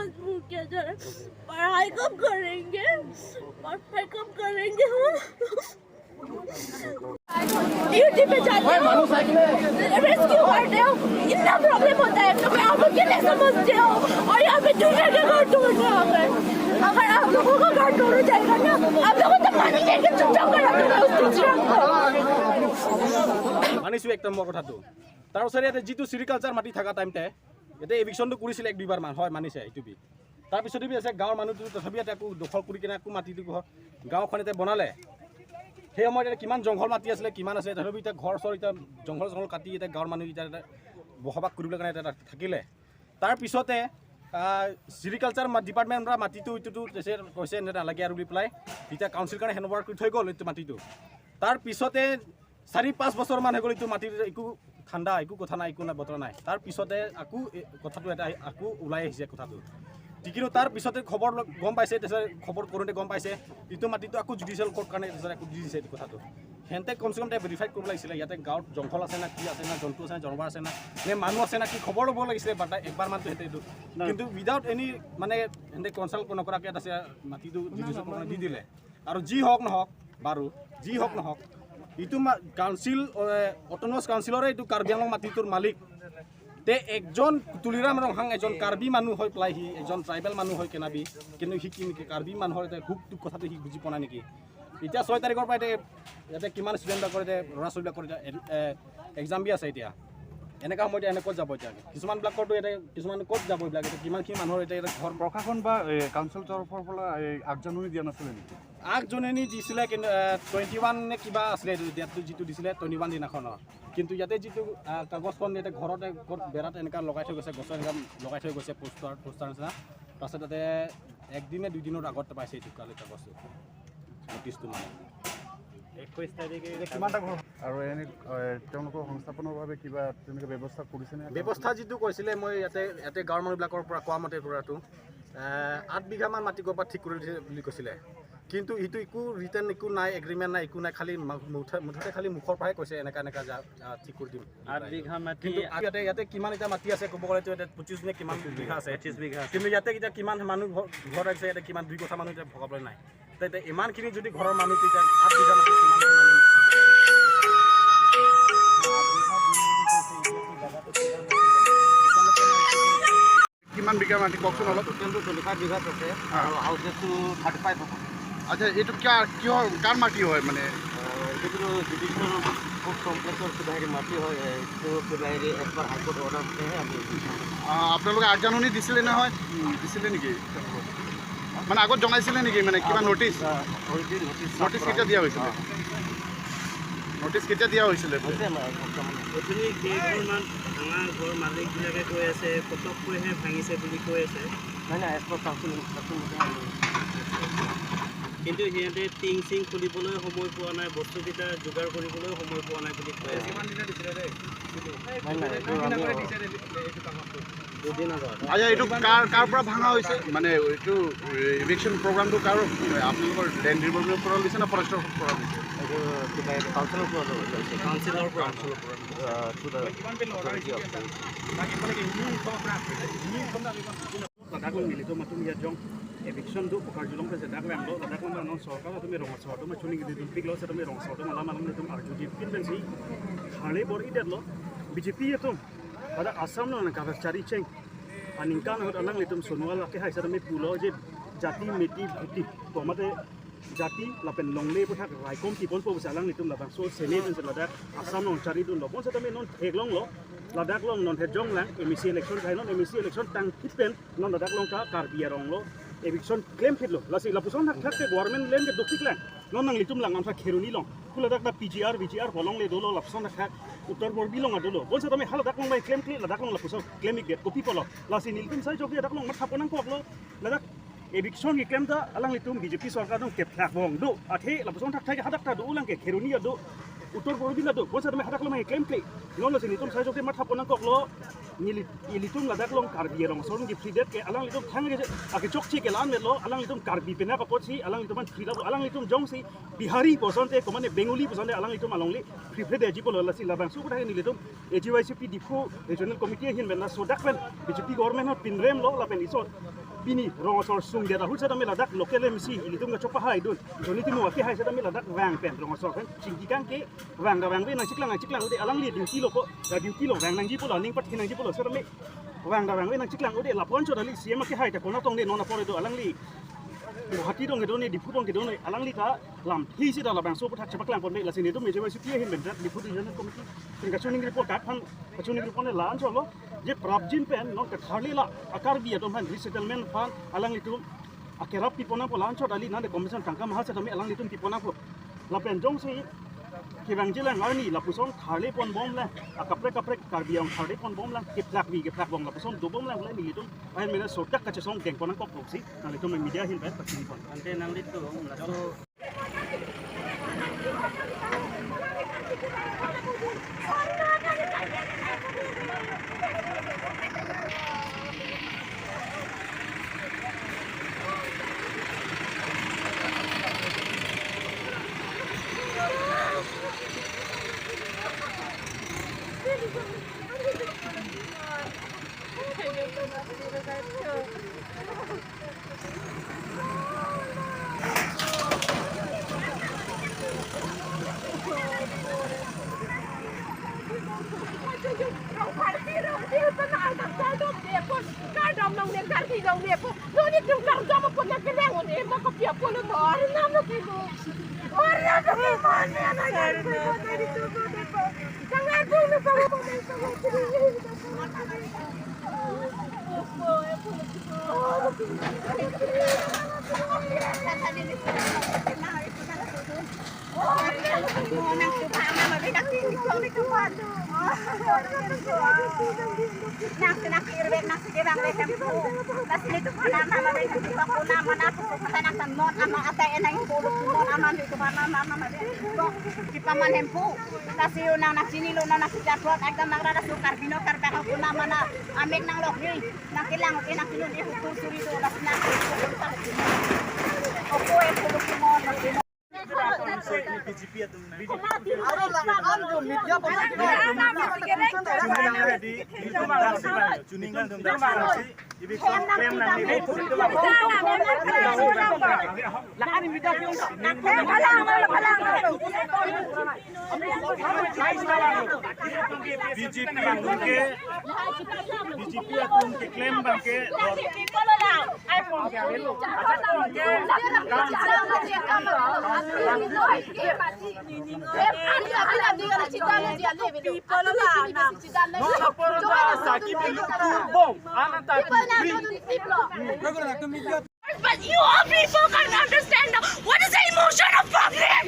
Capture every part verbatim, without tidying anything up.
मुख्य जो है, पढ़ाई कब करेंगे? पढ़ाई कब करेंगे हम? ड्यूटी पे जाते हो, रेस्क्यू करते हो, इतना प्रॉब्लम होता है, तो आप लोग कैसे समझते हो? और यहाँ पे दूसरे के घर तोड़ना होता है। अगर आप लोगों का घर तोड़ा जाएगा ना, आप लोगों को तो मारेंगे, चुपचाप करा दो उस दूसरे को। মানিছো একদম মোৰ কথাটো। তাৰ ওচৰে ইয়াতে যিটো চেৰিকালচাৰ মাটি থকা টাইমতে ইয়াতে এভিকশ্যনটো কৰিছিলে এক দুইবাৰমান, হয়, মানিছে এইটো বি। তাৰপিছতে বি আছে গাঁৱৰ মানুহটো তথাপি ইয়াতে আকৌ দখল কৰি কিনে আকৌ মাটিটো ঘৰ, গাঁওখন ইয়াতে বনালে। সেই সময়ত ইয়াতে কিমান জংঘল মাটি আছিলে, কিমান আছিলে, তথাপি এতিয়া ঘৰ চৰ এতিয়া জংঘল জংঘল কাটি এতিয়া গাঁৱৰ মানুহ এতিয়া ইয়াতে বসবাস কৰিবলৈ কাৰণে ইয়াতে থাকিলে। তাৰ পিছতে চেৰিকালচাৰ ডিপাৰ্টমেণ্টৰ পৰা মাটিটো এইটোতো কৈছে, কৈছে এনে নালাগে আৰু বুলি পেলাই এতিয়া কাউন্সিল কাৰণে হেণ্ড অভাৰ কৰি থৈ গ'ল এইটো মাটিটো। তাৰ পিছতে চাৰি পাঁচ বছৰমান হৈ গ'ল, এইটো মাটিৰ একো ঠাণ্ডা, একো কথা নাই, একো নাই, বতৰা নাই। তাৰ পিছতে আকৌ এই কথাটো এটা আহি- আকৌ ওলাই আহিছে কথাটো। কিন্তু তাৰ পিছতে খবৰ ল- গম পাইছে, তাৰপিছত খবৰ কৰোঁতে গম পাইছে, এইটো মাটিটো আকৌ জুডিচিয়েল কোৰ্ট কাৰণে তাৰপিছত আকৌ দি দিছে এইটো কথাটো। সিহঁতে কমচে কম তাই ভেৰিফাই কৰিব লাগিছিলে, ইয়াতে গাঁৱত জংঘল আছে না, কি আছে না, জন্তু আছে না, জানোৱাৰ আছে না, নে মানুহ আছে না, কি খবৰ ল'ব লাগিছিলে, বাট একবাৰ মানটো সিহঁতে এইটো। নাই। কিন্তু উইদাউট এনি মানে সিহঁতে কনচাল্ট নকৰাকে আছে মাটিটো জুডিচিয়েল কোৰ্ট দি দিলে। আৰু যি হওক নহওক, বাৰু, যি হওক নহওক, এইটো মা- কাউন্সিল, এ, অট'নমাছ কাউন্সিলৰে এইটো কাৰ্বি আংলং মাটিটোৰ মালিক। তে একজন তুলিৰাম ৰংহাং এজন কাৰ্বি মানুহ হৈ পেলাই সি এজন ট্ৰাইবেল মানুহ হৈ কেনেবি, কিন্তু সি কি নেকি কাৰ্বি মানুহৰ এতিয়া সুখ দুখ কথাটো সি বুজি পোৱা নাই নেকি? এতিয়া ছয় তাৰিখৰ পৰা এতিয়া ইয়াতে কিমান ষ্টুডেণ্টবিলাকৰ এতিয়া ল'ৰা ছোৱালীবিলাকৰ এতিয়া এ- এ- এক্সাম বি আছে এতিয়া। এনেকা সময়ত এতিয়া এনে ক'ত যাব এতিয়া? কিছুমানবিলাকৰতো এতিয়া কিছুমান ক'ত যাব এইবিলাক? এতিয়া কিমানখিনি মানুহৰ এতিয়া এতিয়া ঘৰ প্ৰশাসন বা এই কাউন্সিল তৰফৰ পৰা এই আগজাননী দিয়া নাছিলে নেকি? আগজাননী দিছিলে, কিন্তু টুৱেণ্টি ওৱান নে কিবা আছিলে এইটো ডেটটো যিটো দিছিলে টুৱেণ্টি ওৱান দিনাখনৰ। কিন্তু ইয়াতে যিটো আহ, কাগজখন ইয়াতে ঘৰতে ক'ত বেৰাত এনেকা লগাই থৈ গৈছে, গছত এনেকা লগাই থৈ গৈছে পোষ্টাৰ পোষ্টাৰ নিচিনা। তাৰপিছত তাতে একদিন নে দুদিনৰ আগত পাইছে এইটো কালি কাগজটো, নটিচটো মানে। একৈশ তাৰিখে এতিয়া কিমানটা ঘৰ আৰু এনে এ, তেওঁলোকৰ সংস্থাপনৰ বাবে কিবা তেনেকে ব্যৱস্থা কৰিছেনে? ব্যৱস্থা যিটো কৈছিলে মই ইয়াতে ইয়াতে গাঁৱৰ মানুহবিলাকৰ পৰা কোৱা মতে কৰাটো, এ, আঠ বিঘামান মাটি ক'ৰবাত ঠিক কৰি দিছে বুলি কৈছিলে। কিন্তু এইটো একো ৰিটেন একো নাই, এগ্ৰিমেণ্ট নাই, একো নাই, খালি মা- মুঠে- মুঠতে খালি মুখৰ পৰাহে কৈছে এনেকা এনেকা যা- আ, ঠিক কৰি দিম। আঠ বিঘা মাটি। কিন্তু ইয়াতে ইয়াতে কিমান এতিয়া মাটি আছে ক'ব গ'লেতো ইয়াতে পঁচিছ নে কিমান বিঘা আছে। পঁচিছ বিঘা আছে। কিন্তু ইয়াতে এতিয়া কিমান মানুহ ঘৰ ঘৰ আছে, ইয়াতে কিমান দুই কথা মানুহ এতিয়া ভগাবলৈ নাই। তে- তে ইমানখিনি যদি ঘৰৰ মানুহ তেতিয়া আঠ বিঘা মাটি কিমান মানুহ কিমান বিঘা মাটি কওকচোন অলপ। টোটেলটো টুৱেণ্টি ফাইভ বিঘাত আছে। হা। আৰু হাউচেছটো থাৰ্টি ফাইভ হ'ব। আচ্ছা, এইটো কিয় কিহৰ কাৰ মাটি হয় মানে? আহ, এইটো জুডিচিয়েল কোৰ্ট কমপ্লেক্সৰ কিবা হেৰি মাটি হয়। এইটো কিবা হেৰি এজ পাৰ হাইকোৰ্ট অৰ্ডাৰ মতেহে আমি আহ, আপোনালোকে আগজাননী দিছিলে নহয়? উম, দিছিলে নেকি? মানে আগত জনাইছিলে নেকি মানে কিবা আগত, নটিচ? আহ, অলৰেডি নটিচ নটিচ কেতিয়া দিয়া হৈছিলে? অ। নটিচ কেতিয়া দিয়া হৈছিলে? হৈছে আমাৰ এসপ্তাহমান। গধূলি কেইঘৰমান ভাঙা ঘৰ মালিকবিলাকে কৈ আছে, পটককৈহে ভাঙিছে বুলি কৈ আছে। নাই, নাই, এজ পাৰ কাউন্সিল ইনষ্ট্ৰাকশ্যন মতে আমি কিন্তু সিহঁতে টিং চিং খুলিবলৈ সময় পোৱা নাই, বস্তুকেইটা যোগাৰ কৰিবলৈ সময় পোৱা নাই বুলি কৈ আছে। নাই, নাই, এইটো আমি দুদিন আগত। আচ্ছা, এইটো কাৰ কাৰ পৰা ভাঙা হৈছে? মানে এইটো ইভিকশ্যন প্ৰগ্ৰামটো কাৰ, আপোনালোকৰ লেণ্ড ডিপাৰ্টমেণ্টৰ পৰা লৈছে নে ফৰেষ্টৰ পৰা লৈছে? এইটো কিবা এইটো কাউন্সিলৰ পৰা লৈছে। কাউন্সিলৰ পৰা। কাউন্সিলৰ পৰা। আহ, to the authority of the Ladak along nelitum atum ya jong eviction do pukar julong ke sedak lang lo, ladak along non sorkar atum rong asor atum chuni nelitum pik lo, setum rong asor atum alam alam nelitum arju di pin pensi khale bor-idet lo, B J P atum pada Assam lo nang kabar chari cheng. Aningkan ahut alanglitum Sonowal lake hai setame pulo je jati meti bhuti. Komate jati lapen longle aputhak raikom tipon po pusi alanglitum labangso sene pensi ladak Assam along chari dunlo. Bonsetame non theklonglo, ladak along non hejong lang M A C election thai, non M A C election tangkit pen non ladak along ta Karbi arong lo eviction klem phitlo. Lasi lapuson thakthak ke government land ke dukpik lang. Non nanglitum lang amsa Kheroni along. Ku ladak ta P G R, V G R pu alongle dolo lapuson thakthak. Uttar Borbil along dolo. Bonsetame ha ladak along bai klemkle, ladak along lapuson klem-ikdet kopi pulo. Lasi nelitum sai jok ladak along matha pon nangkoklo. Ladak eviction keklem ta alanglitum B J P sorkar along kephlak bong do. Athe lapuson thakthak hadak ta do, ulang ke Kheroni do, Uttar Borbil do. Bonsetame hadak along klemkle. Non lasi nelitum sai jok matha pon nangkoklo. Neli- ilitum ladak along Karbi arong asor nangkephridet ke alanglitum thang ke ake chokche ke lan metlo, alanglitum Karbi penak apotsi alanglitum man phri dap, alanglitum jongsi Bihari pu asonte, komane Bengali pu asonte alanglitum alongle phriphredetji pulo. Lasi labangso aputhak nelitum A G Y C P Diphu Regional Committee ahin pen laso dak pen B J P government ho pinrem lo lapen ison Pini rong asor sungdet ahut setame ladak local M C ilitum kachopahai dun. Johnny Timung akehai setame ladak vang pen rong asor pen chingki kangke vang da vangve nangchiklang nangchiklang ude alangli duty lo ko, da duty lo vang nangji pulo, aning pathe nangji pulo setame vang da vangve nangchiklang ude lapu-an chot kali C M akehai ta konat tong de non apor do alangli Guwahati tong kedo ne, Diphu tong kedo ne, alangli ta lamthe si ta labangso aphuthak chepaklang ponpe, lasi netum mejewa si P A hin bendrat Diphu Regional Committee pen kachiningri po, dak aphan kachiningri pon la-an cholo je prapjin pen non katharle la a-Karbi atum aphan resettlement aphan alanglitum akerap pipon nangpo, la-an chot kali nang de compensation tangka maha setame alanglitum pipon nangpo. Lapen jongsi kevangjilang arni lapuson tharle ponbomlang, akaprek kaprek Karbi Anglong tharle ponbomlang, keplak vi keplak bong lapuson dobomlang le nelitum ahin mena sotak kachesong dengpon nangkok si nanglitum media ahin pen pachini pon. Ante nanglitum laso Kipaman hemphu, lasi yo nang nangchinilo nang nangchijaprot ekdom nang rada so Karbi no Karbi ako kuna mana amek nang lokri nang kelang ke nang kinun e hukur suri do lasi nang opo e puluh kumon. B J P atum ke, B J P atum keklem abang ke. But you all people can't understand the, what is the emotion of public?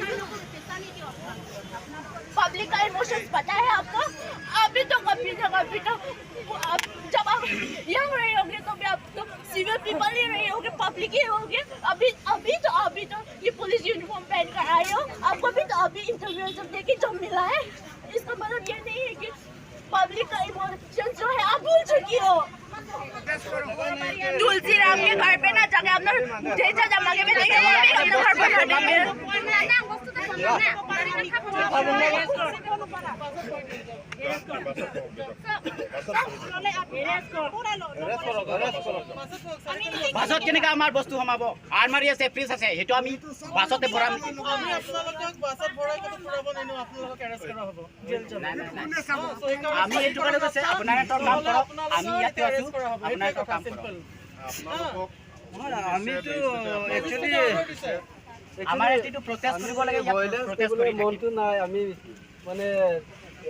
Public का इमोशंस पता है आपको? अभी तो, अभी तो, अभी तो, अब जब आप यंग रहे होंगे तो भी आप तो सिविल पीपल ही रहे होंगे, पब्लिक ही होंगे। अभी, अभी तो, अभी तो ये पुलिस यूनिफॉर्म पहन कर आए हो, आपको भी तो अभी इंटरव्यू जब देके जॉब मिला है, इसका मतलब ये नहीं है कि पब्लिक का इमोशंस जो है आप भूल चुकी हो। तुलसीराम के घर पे ना जाके अपना ढेंचा जमा के बैठेंगे, वो भी अपना घर पर बैठेंगे। বাছত কেনেকা আমাৰ বস্তু সোমাব? আলমাৰী আছে, ফ্ৰিজ আছে, সেইটো আমি বাছতে ভৰাম। আমি আপোনালোকক বাছত ভৰাই ক'তো ফুৰাব নিনিওঁ, আপোনালোকক এৰেষ্ট কৰা হ'ব। জেল যাব। নাই, নাই, নাই। অ, so সেইকাৰণে আমি এইটো কাৰণে কৈছে, আপোনালোকে এটা কাম কৰক, আমি ইয়াতে আছো, আপোনালোকে আপোনালোকে এটা কাম কৰক। চিম্পল। আপোনালোকক নহয়, আমিতো একচুৱেলি অৰ্ডাৰ দিছে। আমাৰ ইয়াতেতো প্ৰটেষ্ট কৰিব লাগে, ইয়াত প্ৰটেষ্ট কৰি থাকিম। মনটো নাই, আমি মানে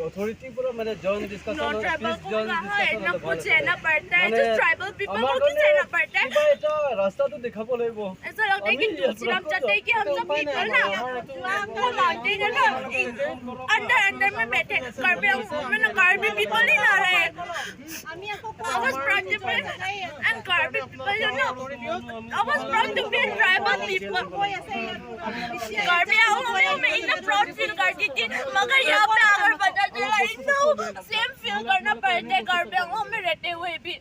অথৰিটিৰ পৰা মানে জইণ্ট ডিছকাশ্যন, ট্ৰাইবেল পিছ জইণ্ট ডিছকাশ্যন হ'লে ভাল। ট্ৰাইবেল পিপল কো কিয়া চাইনা পড়তা হে? ট্ৰাইবেল পিপল কো কিয়া চাইনা পড়তা হে? কিবা এটা ৰাস্তাটো দেখাব লাগিব। ऐसा लगता है कि तुलसीराम चाहते हैं कि हम सब पीपल ना माउंटेन है ना, अंदर अंदर में बैठे। कार्बी आंगलोंग में ना कार्बी पीपल ही ना रहे। I was brought to play and Karbi people, you know, I was brought to be a tribal people. Karbi आंगलोंग में मैं इतना प्राउड फील करती थी, मगर यहाँ पे आकर पता चला इतना सेम फील करना पड़ता है कार्बी आंगलोंग में रहते हुए भी।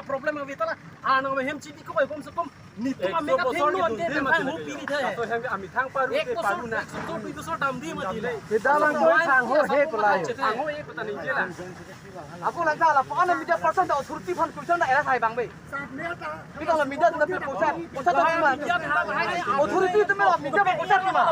Problem ave ta la. Anang ahem chibi ko kom se kom. Netum amek athengno ante thang ho piri the. Laso ahem ke amethang paru ek bosor, paru na. Ek bosor, dui bosor damde mati le. Bida lang koi thang ho he pulai. Thang ho he pata ningje la. Ako lang ta lapu-an media person ta authority aphan question ta era sai bang be. Bida la media ta pi poisa, poisa ta ma. Authority atum la media aphan poisa pi ma.